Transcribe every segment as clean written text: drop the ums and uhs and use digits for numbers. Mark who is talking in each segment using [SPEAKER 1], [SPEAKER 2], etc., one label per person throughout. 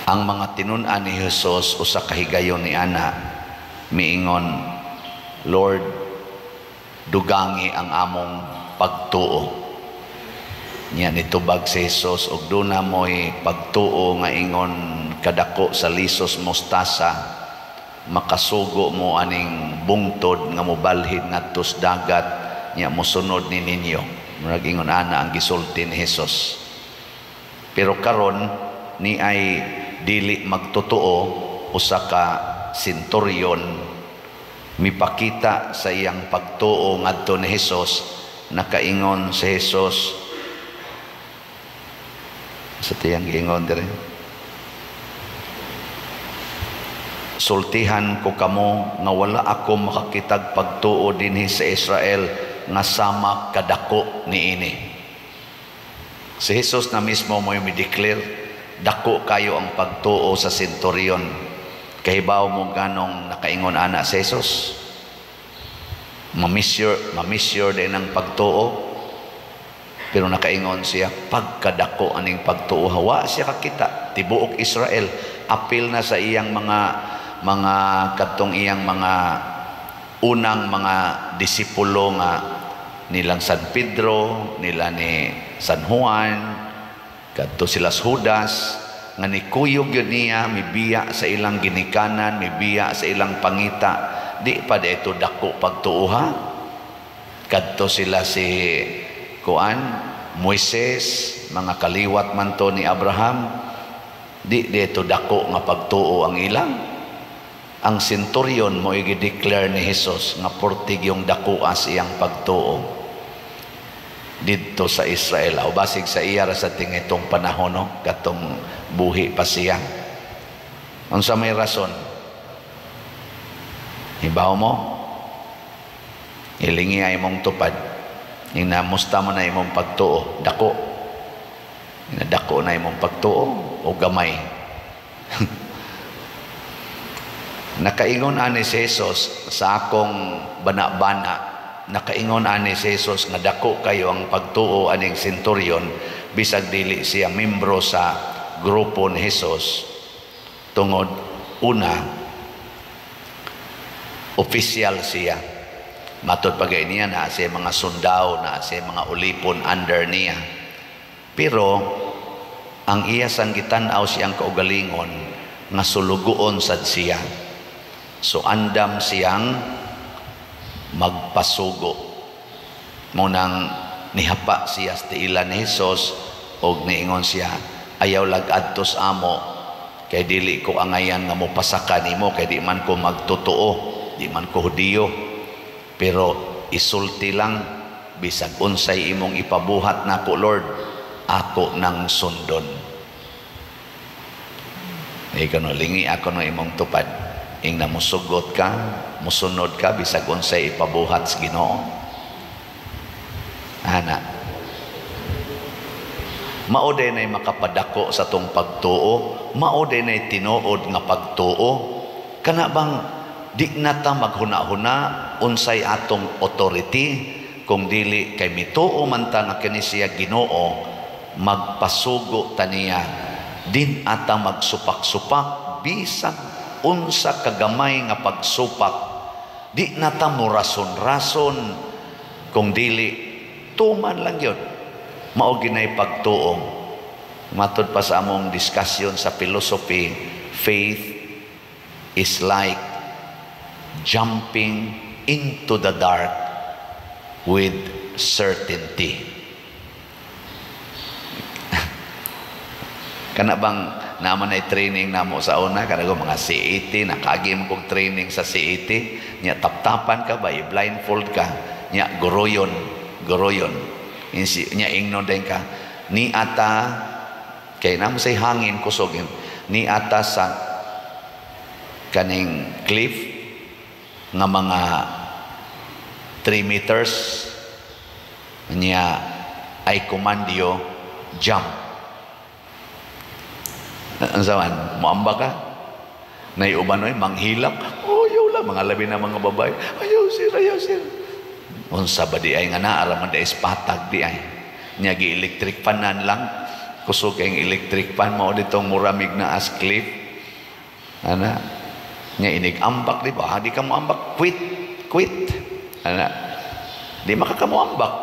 [SPEAKER 1] Ang mga tinun-an ni Jesus usa ka higayon ni ana miingon, "Lord, dugangi ang among pagtuo." Nya nitubag si Jesus, "Og duna mo'y pagtuo nga ingon kadako sa lisos mustasa, makasugo mo aning bungtod nga mobalhin ngadto sa dagat, nya mosunod ni ninyo." Murag ingon ana ang gisulti ni Jesus. Pero karon ni ay dili magtotoo, usa ka senturyon, mipakita sa iyang pagtuo ngadto ni Jesus. Nakaingon si Jesus sa tiyang giingon dire, "Sultihan ko kamo nga wala ako makakitag pagtuo dinhi sa Israel nga sama kadako niini." Si Jesus na mismo mo yung declare dako kayo ang pagtuo sa senturyon. Kahibaw mo ganong nakaingon ana si Jesus? Mamisure, mamisure din ang pagtuo. Pero nakaingon siya, pagkadako aning pagtuo, hawa siya kakita tibuok Israel, apil na sa iyang mga kadtong iyang mga unang mga disipulo nga nilang San Pedro, nila ni San Juan, kadto sila Judas, nga nikuyog yun niya, mibiya sa ilang ginikanan, mibiya sa ilang pangita. Di pa ito dako pagtuo ha? Kadto sila si kuan Moises, mga kaliwat man to ni Abraham, di dito dako nga pagtuo ang ilang. Ang senturyon mo i-declare ni Jesus nga portig yung dakuas iyang pagtuo didto sa Israel. O basig sa iya ra sa tingitong panahon, no? Katong buhi pa siya. Unsa may rason? Hibaw mo? Ilingi ay imong tupad. Inamusta mo na imong pagtuo. Dako. Inadako na imong pagtuo o gamay. Nakaingon ani si Jesus sa akong bana-bana, nakaingon ani si Jesus nga dako kayo ang pagtuo aning senturyon bisag dili siya membro sa grupo ni Jesus, tungod una, official siya. Matod pa gay niya na siya mga sundao, na siya mga ulipon under niya. Pero ang iya sang gitan-aw siyang kaugalingon nga sulugoon sad siya. So andam siyang magpasugo. Munang nihapa siya sa tiila ni Jesus og niingon siya, "Ayaw lag adto sa amo kay dili ko angayan nga mopasaka nimo, kay di man ko magtotoo, di man ko Hudiyo. Pero isulti lang, bisag unsay imong ipabuhat nako, Lord, ako nang sundon." Ikaw no, lingi ako no imong tupad. Ing na musugot ka, musunod ka, bisag unsay ipabuhat sa Ginoo. Ana. Mao din ay makapadako sa tong pagtuo, mao din ay tinuod nga pagtuo. Kana bang di na ta maghuna-huna unsay atong authority, kung dili kay mituo man ta nga kini siya Ginoo, magpasugo ta niya, din ata magsupak-supak bisag unsa kagamay nga pagsupak, di na ta mo rason-rason, kung dili tuman lang yun. Mao ginay pagtuo. Matod pa sa among discussion sa philosophy, faith is like jumping into the dark with certainty. Kana bang naman ay training namo sa una, kana ko mga CAT, nakagi mo kog training sa CAT, nya taptapan ka ba, i-blindfold ka, nya goroyon, goroyon. Nya ingnon din ka, ni ata, kay namo say hangin kusog, ni ata sa kaning cliff nga mga 3 meters, niya I command you, jump. Ang saman, muamba ka? Naiuban oy, manghilak. Oh, ayaw lang, mga labi na mga babae. Ayaw sir, ayaw sir. Unsa ba di ay nga naara man di patag di ay. Nya gi-electric fanan lang. Kusog kayong electric fan mao ditong muramig na as cliff. Ana. Nya inig ambak, di ba? Di ka mo ambak, quit, quit. Ana. Di makakamuambak.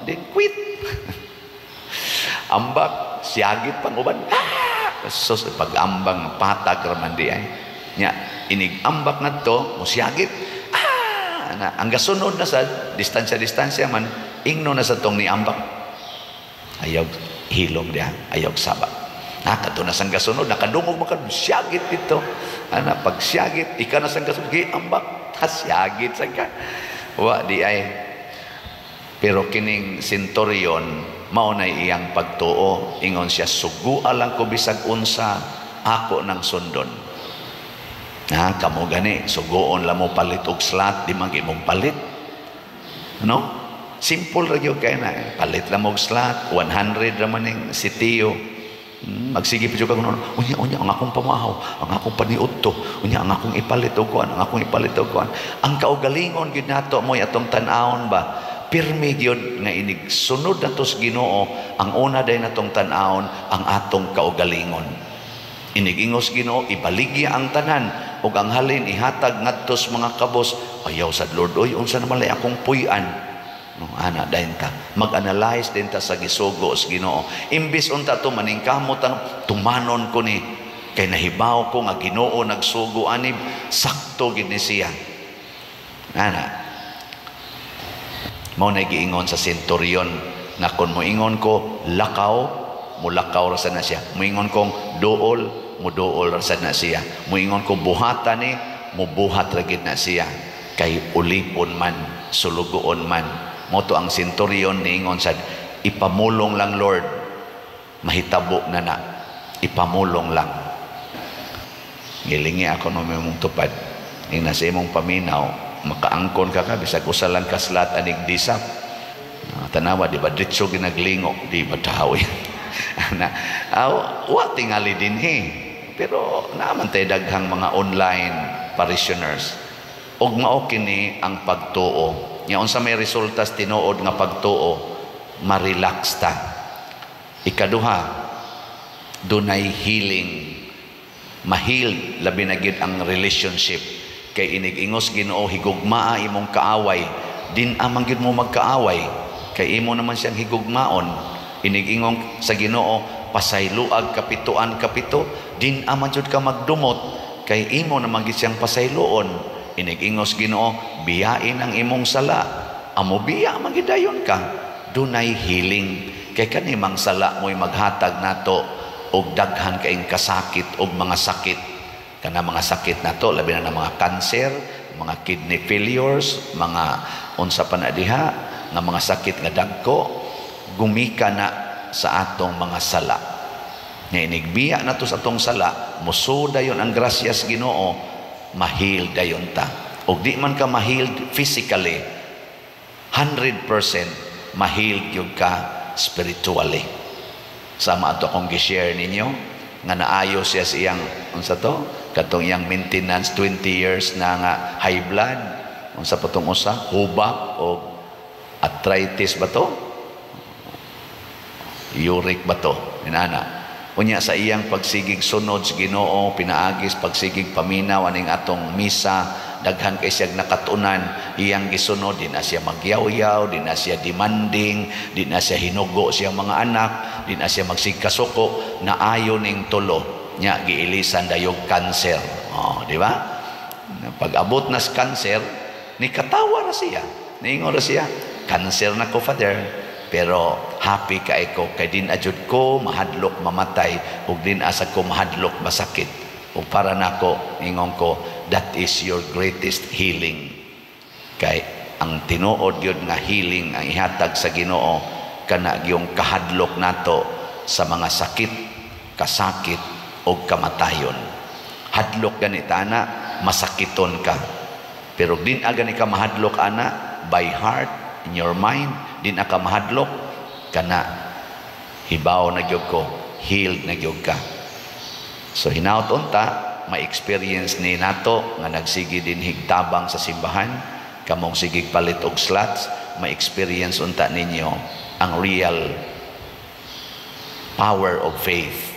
[SPEAKER 1] Then quit. Ambak, siyagit pang uban. Ah! Sus, pag-ambang patag raman di ay. Nya inig ambak ngadto, mo siyagit. Ah! Ana, ang gasunod na sa distansya-distansya man, ingno na sa tong niambak. Ayaw hilom diha, ayaw saba. Na kadto na sang gasunod, nakadungog man ka, siyagit dito. Ana, pag siyagit, ika na sang gasunod, ambak, ha, siyagit sa ka. Wa di ay. Pero kining centurion, mao na iyang pagtuo. Ingon siya, "Sugua lang ko bisag unsa, ako nang sundon." Na, kamo gani, suguon lang mo palit og slot, di man mong palit. No? Simple ra gyud kay na. Palit lang og slot, 100 ra man ning sitiyo. Magsige pa jud ka kuno. Unya, unya ang akong pamahaw, ang akong paniudto, unya ang akong ipalit og kuan, ang akong ipalit og kuan. Ang kaugalingon gyud nato mo'y atong tan-awon ba? Pirmi gyud nga inig sunod nato sa Ginoo, ang una day natong tan-awon ang atong kaugalingon. Inigingos Ginoo, ibaligya ang tanan ug ang halin ihatag ngadto sa mga kabos. Ayaw sad, Lord, oy, unsa naman lay akong puy-an? No, ana dayon ta. Mag-analyze din ta sa gisugo sa Ginoo. Imbis unta to maningkamot ang tumanon ko ni kay nahibaw ko nga Ginoo nagsugo ani, sakto gid ni siya. Ana. Mao na giingon sa centurion nga kon moingon ko lakaw, mulakaw ra sad na siya. Moingon kong duol, muduol ra sad na siya. Moingon ko buhatan ni, mubuhat ra gid na siya. Kay ulipon man, sulugoon man. Mao to ang centurion niingon sad, "Ipamulong lang, Lord, mahitabo na na. Ipamulong lang." Gilingi ako no mong tupad. Ing nasa imong paminaw, makaangkon ka ka, bisag usa lang ka slot anig disap. Tanawa, di ba, diretso ginaglingo, di ba tawi? Na, wa tingali dinhi. Pero naaman tayo daghang mga online parishioners. Og mao kini ang pagtuo. Nga unsa may resulta sa tinuod nga pagtuo, ma-relax ta. Ikaduha, dunay healing. Ma-heal labi na gid ang relationship. Kay inig-ingos Ginoo, higugmaa imong kaaway, din amang gid mo magkaaway kay imo naman siyang higugmaon. Inig-ingong sa Ginoo, pasayloag kapituan kapito, din aman jud ka magdumot kay imo naman gid siyang pasayloon. Inig-ingos Ginoo, biyain ang imong sala, amo biya man gid dayon ka. Dunay healing kay kani mang sala mo'y maghatag nato og daghan kaing kasakit og mga sakit. Kana mga sakit nato, labi na ng mga cancer, mga kidney failures, mga unsa pa na diha nga mga sakit nga dagko, gumika na sa atong mga sala. Nga inigbiya nato sa atong sala, muso dayon ang grasya sa Ginoo, ma-heal dayon ta. Og di man ka ma-healed physically, 100% ma-healed gyud ka spiritually. Sama ato akong gi-share ninyo nga naayo siya sa iyang unsa to, katong iyang maintenance 20 years na nga high blood, unsa pa tong usa, hubak o arthritis ba to, uric ba to, inana. Unya sa iyang pagsigig sunod sa Ginoo, pinaagis pagsigig paminaw aning atong misa, daghan kay siyang nakatunan, iyang gisunod, di na siya magyaw-yaw, di na siya demanding, di na siya hinugo siyang mga anak, di na siya magsigkasuko, naayo ning tulo. Nya giilisan dayog cancer. Oh, di ba? Pag abot na sa cancer, ni katawa ra siya. Niingon ra siya, "Cancer na ko, Father. Pero happy ka ko kay din ajud ko mahadlok mamatay ug din asa ko mahadlok masakit." Ug para nako, ingon ko, that is your greatest healing. Kay ang tinuod gyud nga healing ang ihatag sa Ginoo kana gyung kahadlok nato sa mga sakit, kasakit ug kamatayon. Hadlok gani ana, masakiton ka. Pero din aga ni ka mahadlok ana by heart, in your mind, din ka mahadlok kana, hibaw na gyud ko, healed na gyud ka. So hinaut unta ma-experience ni nato nga nagsige din higtabang sa simbahan, kamong sigig palit og slots, ma-experience unta ninyo ang real Power of faith.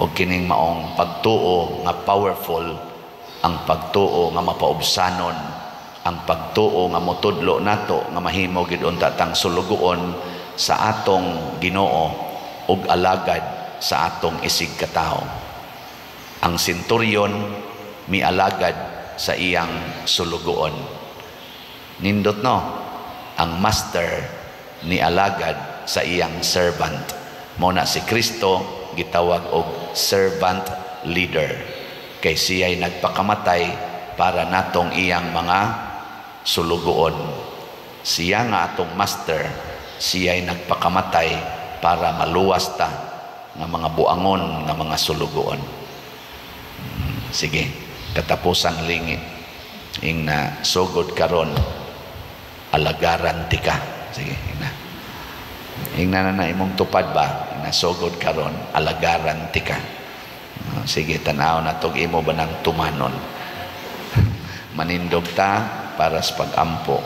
[SPEAKER 1] O kining maong pagtuo nga powerful, ang pagtuo nga mapaubsanon, ang pagtuo nga motudlo nato nga mahimo gid unta tang sulugoon sa atong Ginoo ug alagad sa atong isig katawo. Ang senturyon mialagad sa iyang sulugoon. Nindot, no? Ang master ni alagad sa iyang servant. Mao na si Kristo gitawag og servant leader. Kay siya'y nagpakamatay para natong iyang mga sulugoon. Siya nga atong master, siya'y nagpakamatay para maluwas ta nga mga buangon nga mga sulugoon. Sige, katapusang lingi. Ingna, sugod karon, alagaran tika. Sige, ingna. Ingna na na imong tupad ba? Ingna, sugod karon, alagaran tika. Sige, tanaw na tog imo ba ng tumanon. Manindog ta para sa pag-ampo.